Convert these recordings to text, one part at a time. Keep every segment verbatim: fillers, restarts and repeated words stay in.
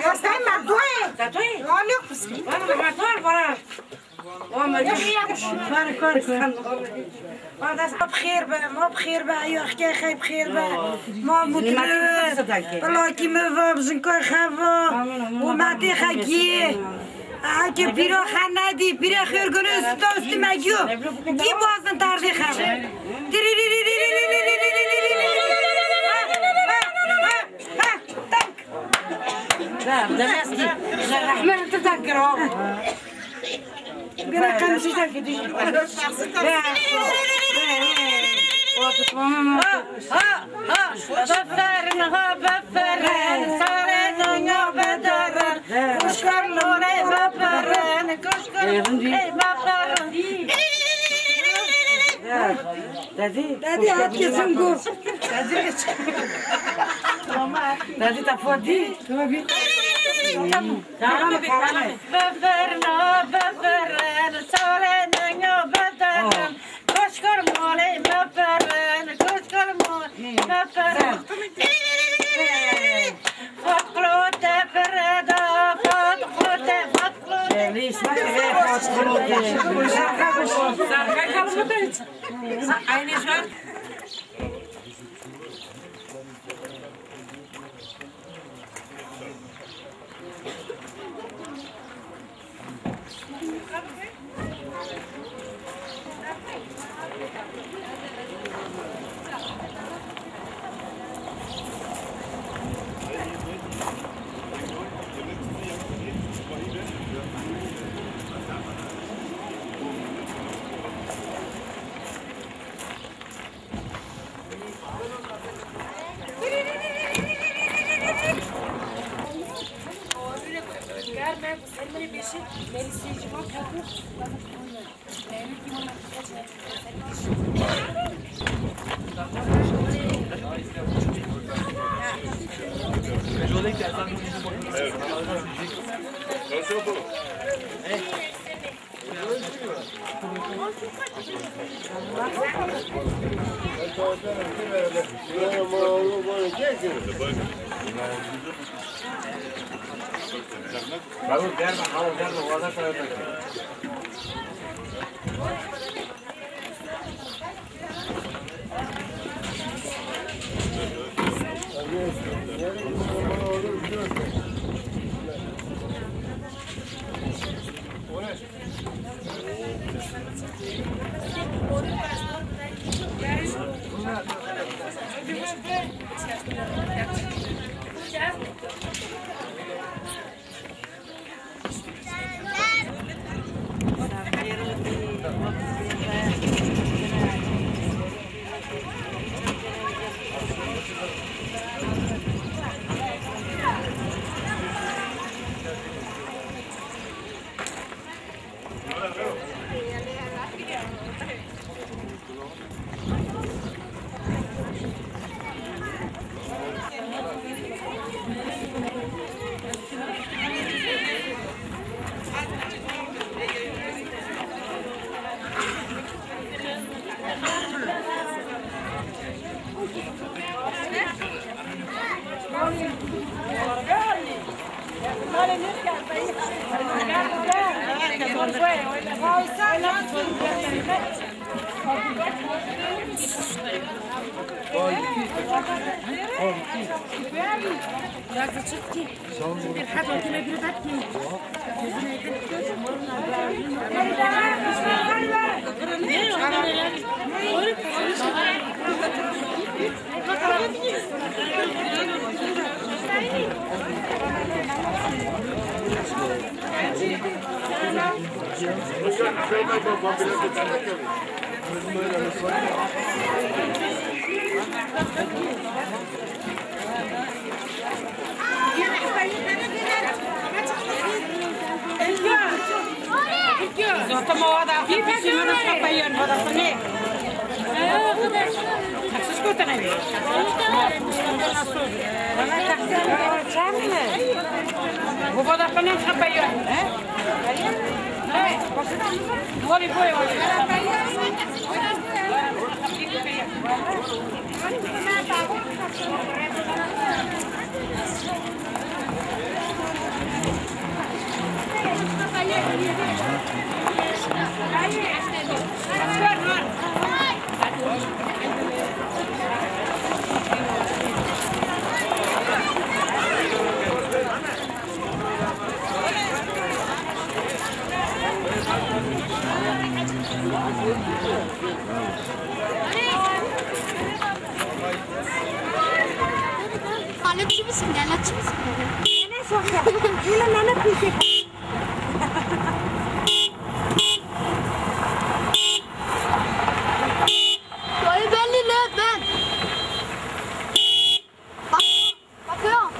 Rastay me doyê. Wale xusri. Bana, bana, bana. Ma bi xêr be, ma bi xêr be, eyo xikê xey bi xêr be. Ma mutlu. Bilakî mi va, bi jinka xe va. Û ma tê xe gî. Eke pîra xe nedî, pîra xêr gune usta usti me giyo. Gî bazin tardê xe. Rehmet tu tekir o. Gene qemîşî tekir. Ha, ha, ha. Beferin, ha, beferin. Sarê dinya bederin. Kuşkar lore beferin. Kuşkar lore beferin. Tedî. Tedî hat kesin gu. Tedî. Tedî te fo dî. Tamam. Tamam. Beferna, beferin, sare nenyo beferin. Koşkar mole meferin, koşkar mole meferin. Faklote pereda, faklote, faklote. Aynı şey. Zaten mawada hafif bir şey yok, kapayan var aslında. Taksız kurtarayım. Bana taksız. Bu kadar falan kapayan. Voli, voli, voli. Nane çi bisiklet, nane çi bisiklet? Nane şoke. Yine nane pişik. Dayı belli ne ben? Bak, bakıyorum.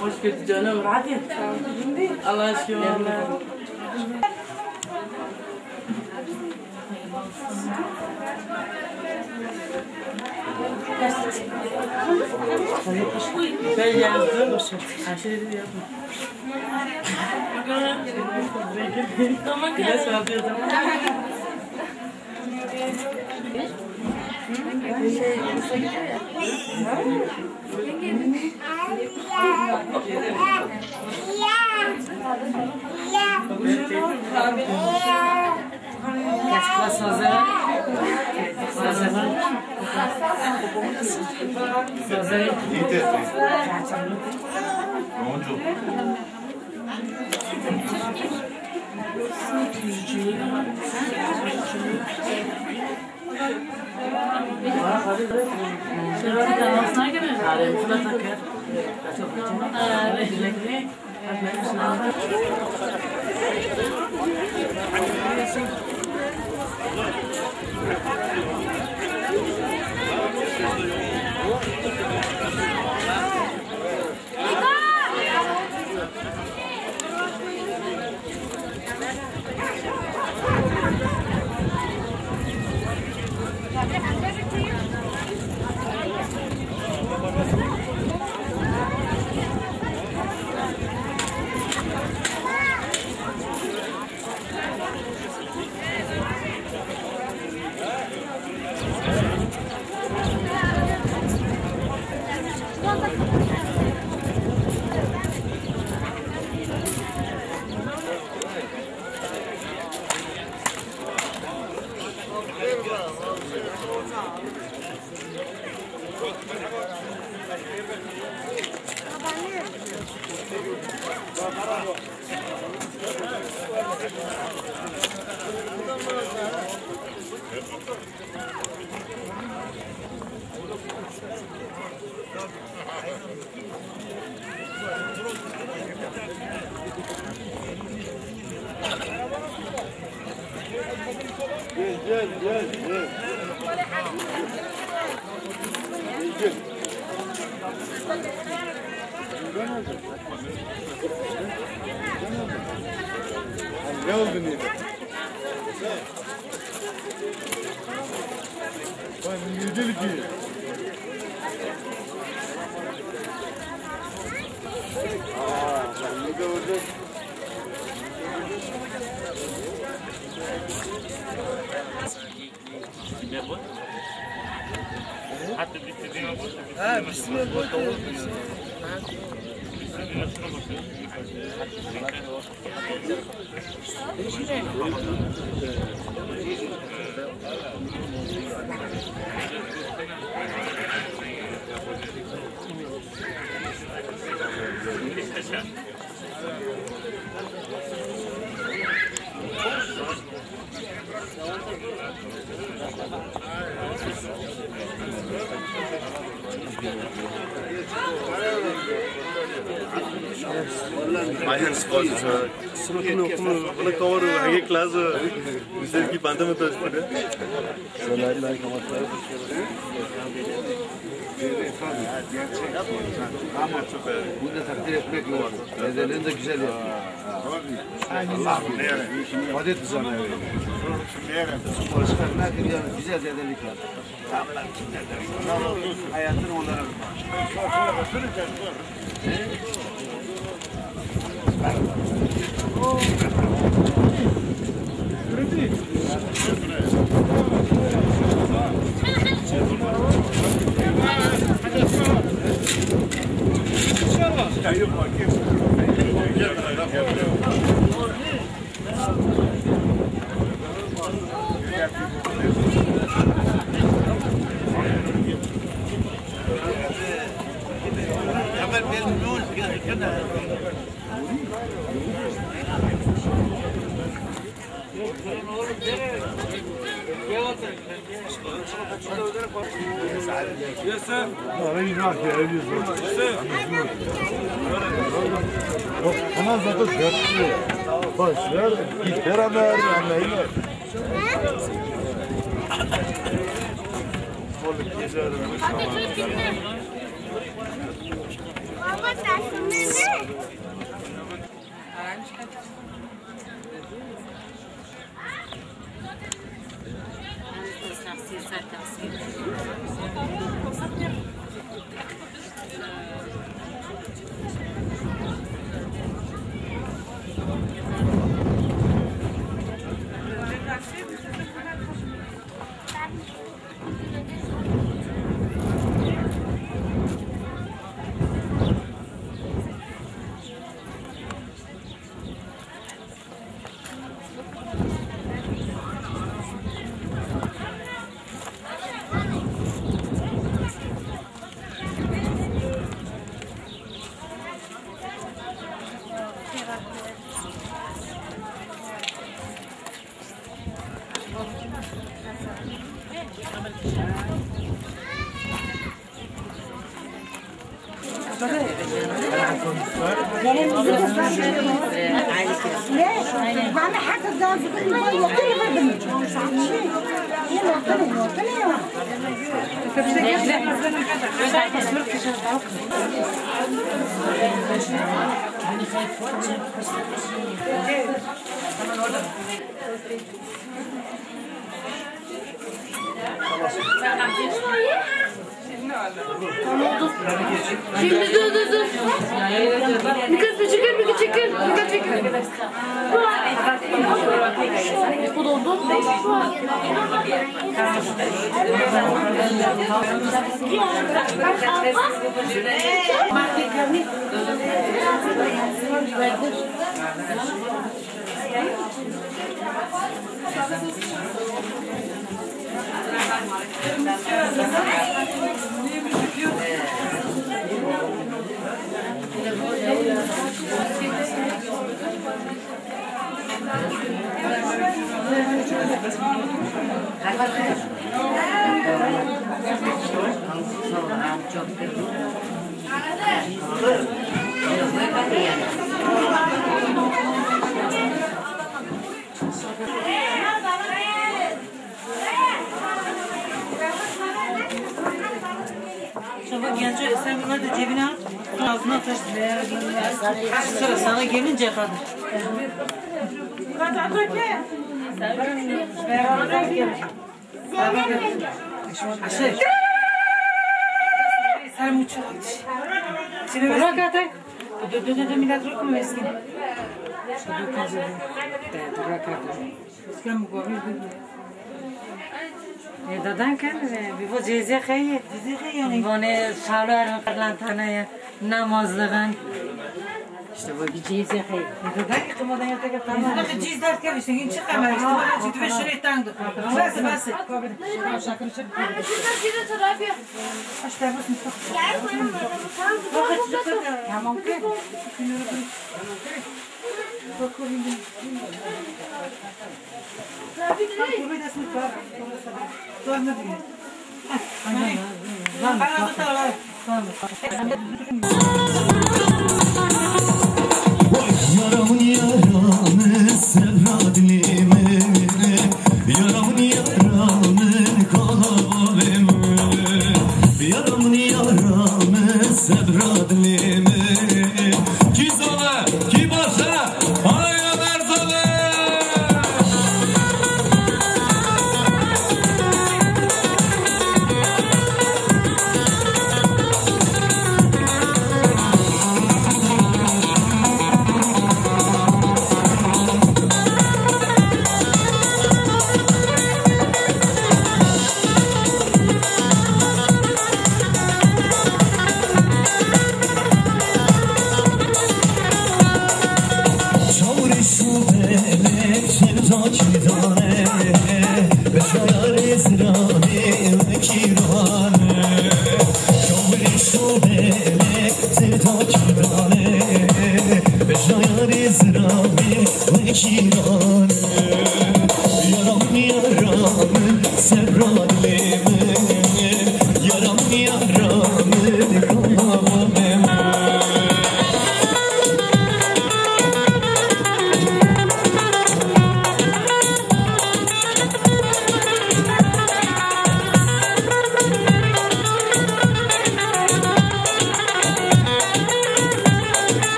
Hoş geldin canım, rahat et. Allah aşkına. Ben yazdım. Aşırı yapma. Tamam. Biraz rahatlıyor, tamam. Gel, gel, gel, gel. Gel, gel. Ne oldu, niye? Vay, bu yüzde iki. Aa, sen ne gördün? Ha, bismillah. My hands got, uh, Bunu, bunu, bunu kavur, hangi klas, e, bizimki pandemi taşları. Bunu da takdir etmek lazım. Bedelini de güzel yapıyor. Allah, adet düzenleri. Başka ne kadar güzel dedelik var. Hayatın onlara. Ama zaten dertli. Başlar, gider ama, ama yine. Şimdi dur, dur, dur. Bir kız bir çekil, bir çekil. Bir kız çekil. Bu da oldu. Çabuk genco, sen bunları da cebine at. Sonra ağzına atarsın. Sıra sana gelince kadar. Aşağı. Sen uçur. Şimdi bırak atayım. Dö-, dö-, dö-, dö, millet yok mu meskin? Dö-, dö-, dö-, dö. Dö-, dö-, bırak atayım. Meskin mi bu? E, dadan ken, e, bi vo cêzê xeyê. Cêzê xeyê yani. Vane şalo erin qirlantane ya. Namazlığın. İşte bu bir cêzê xeyê. E, dadan ki kumadan ya tekrar tamam. Cêzê xeyê, cêz dert kel işte. Yine çık hemen işte. Bak, çıktı ve şuraya tandı. Bas, bas. Yara min yara.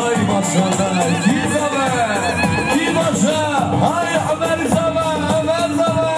Ay maşallah. Kî zave? Kî baş e? Hay Ömer zave, Ömer zave.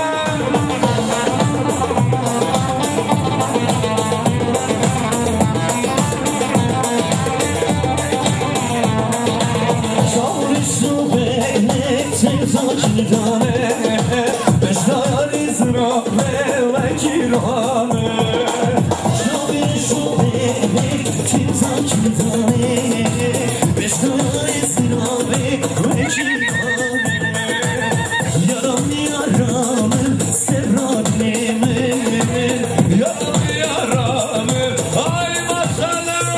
Ay maşallah!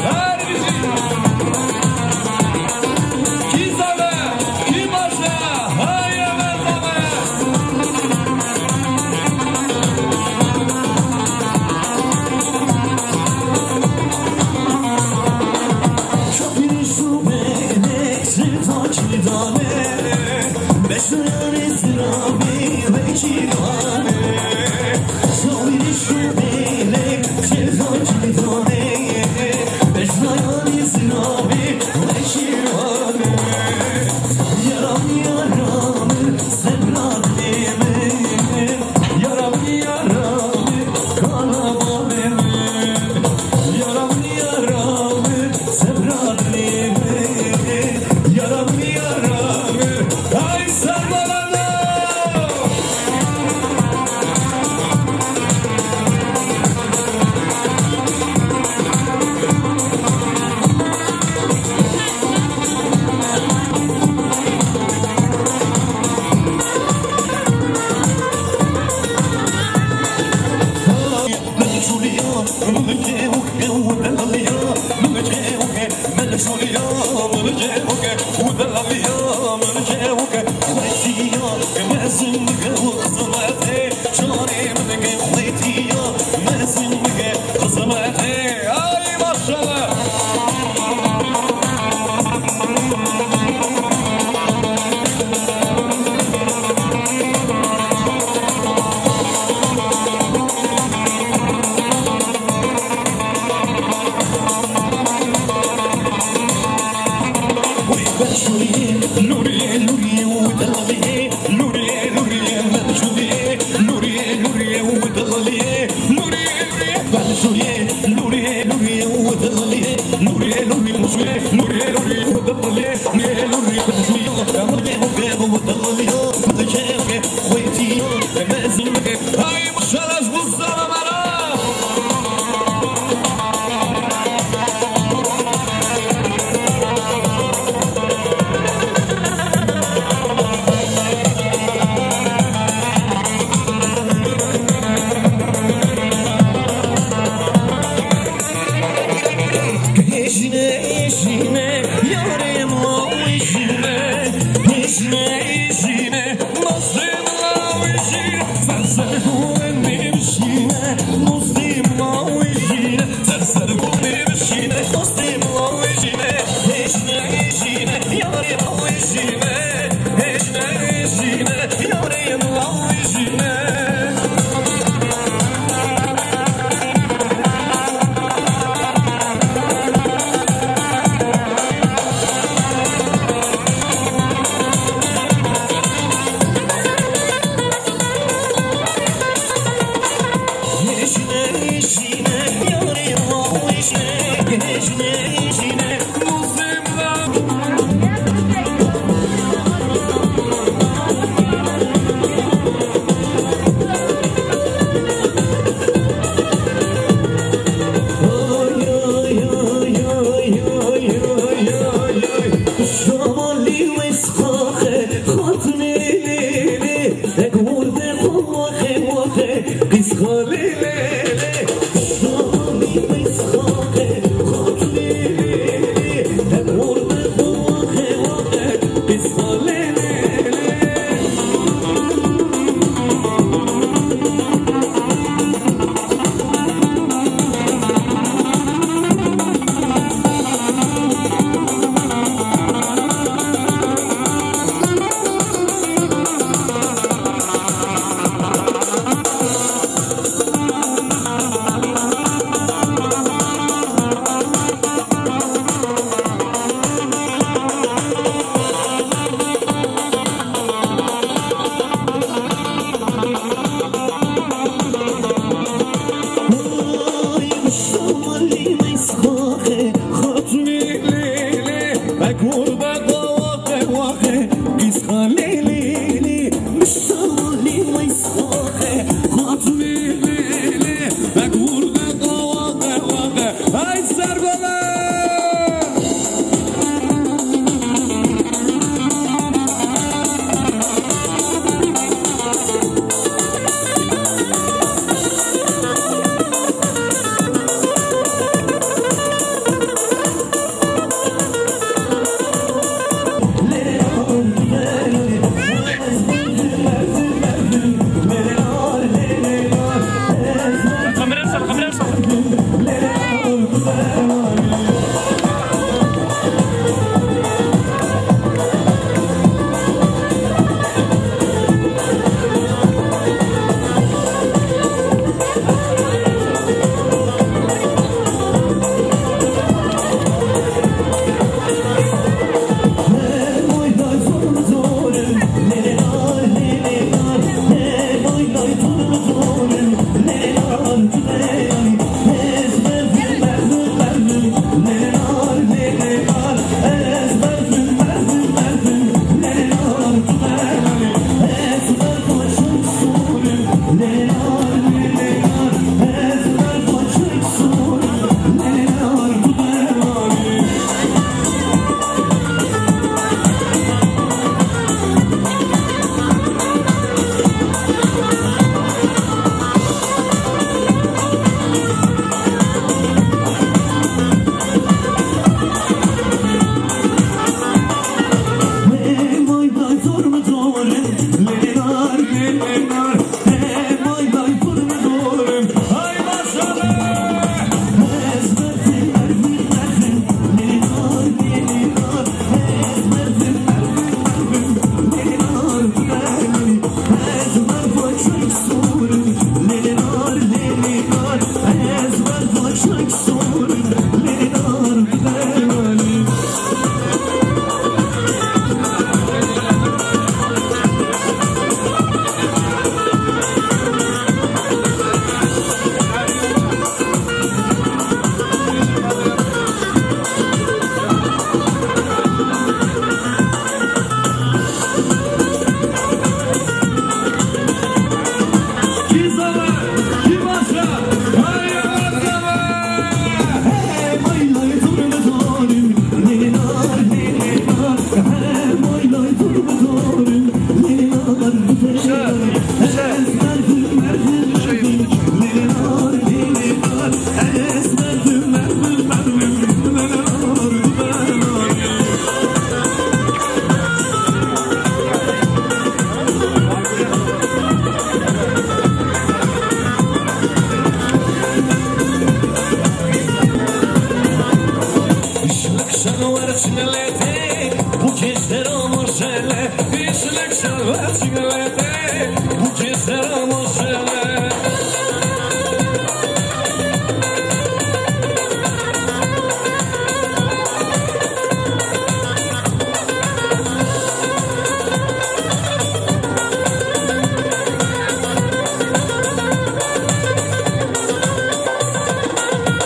Her bizi! Kî zave, kî baş e, hay Ömer zave!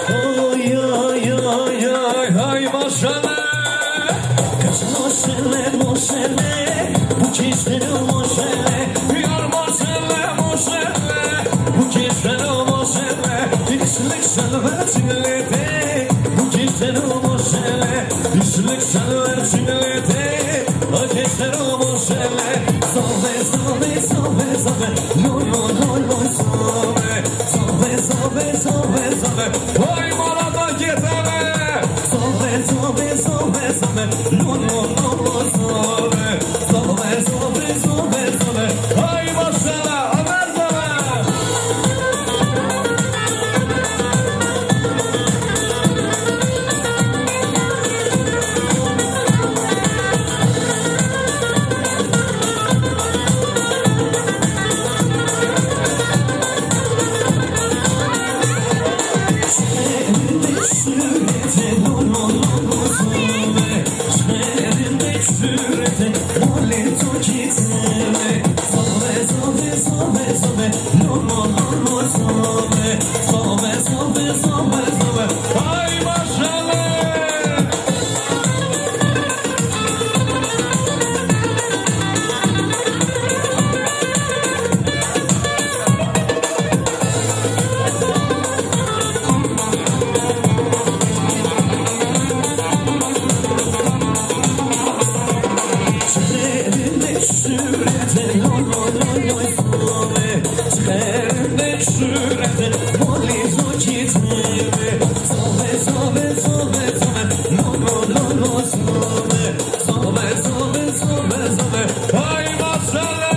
Ay, ay, ay, ay, ay, maşallah. Kız maşallah, maşallah. Bu kişiden maşallah. Yar maşallah, maşallah. Bu kişiden maşallah. Gençlik şalvar çingiledi. Bu kişiden maşallah. Gençlik şalvar çingiledi. Ateşler o maşallah. Zave, zave, zave, zave. Lo, lo, lo, lo, zave. Zave, zave, zave, zave. Vay, marada getene. Zave, zave, zave, zave. Lo, lo, lo, lo, zave. Zave, zave, zave, zave. Hay maşallah, Ömer zave. Ay maşallah. Ay maşallah.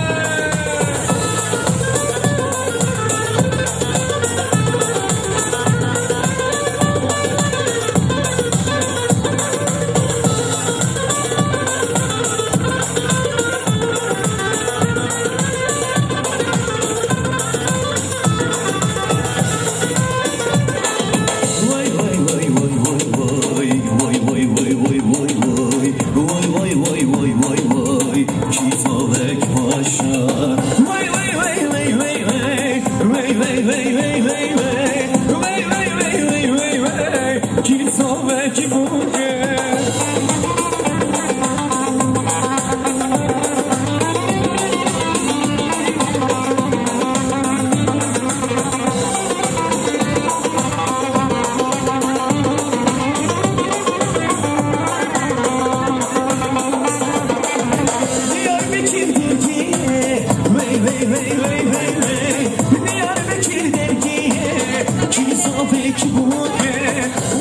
Diyarbekir dergiye, vey, vey, vey. Diyarbekir dergiye, kî zafek bûke.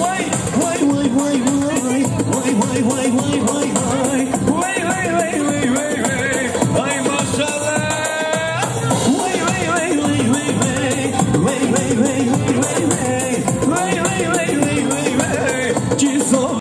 Vay, vay, vay, vay, vay. Vay, vay, vay, vay, vay, vay. Vay, vay, vay, vay, vay, vay. Ay maşallah. Vay, vay, vay, vay, vay, vay. Vay, vay, vay, vay, vay, vay. Vay, vay, vay, vay, vay, vay. Kî zafek